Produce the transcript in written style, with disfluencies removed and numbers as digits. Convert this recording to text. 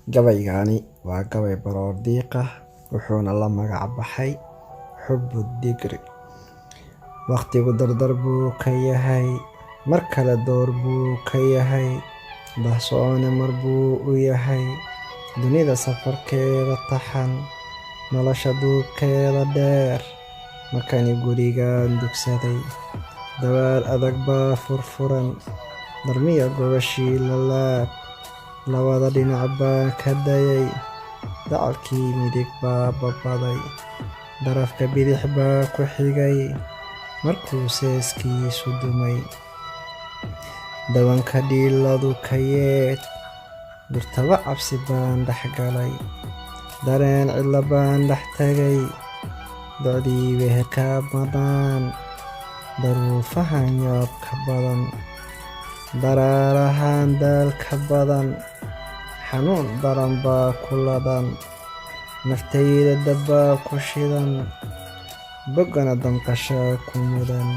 Gabaygani waa gabay baroor diiq ah, wuxuuna la magac baxay Xubbu Digri. Wakhtigu dardar buu ka yahay, mar kale door buu ka yahay, dahsoone mar buu u yahay, dunida safarkeeda taxan, nolosha duubkeeda dheer. Markani gurigaan dugsaday, dabaal adag baa furfuran, darmiya gogashii la laab, labada dhinac baan ka dayay, dacalkii midig baa babaday, darafka bidix baa ku xigay, markuu seeskiisu dumay. Dawanka dhiiladu ka yeedh, durtaba cabsi baan dhex galay, dareen cidla baan dhex tagay, docdii wehelka madhaan, daruufahan yaab ka badan, daraarahan daal ka badan, xanuun daran baa ku ladan, naftayda dab baa ku shidan, boggana damqashaa ku mudan.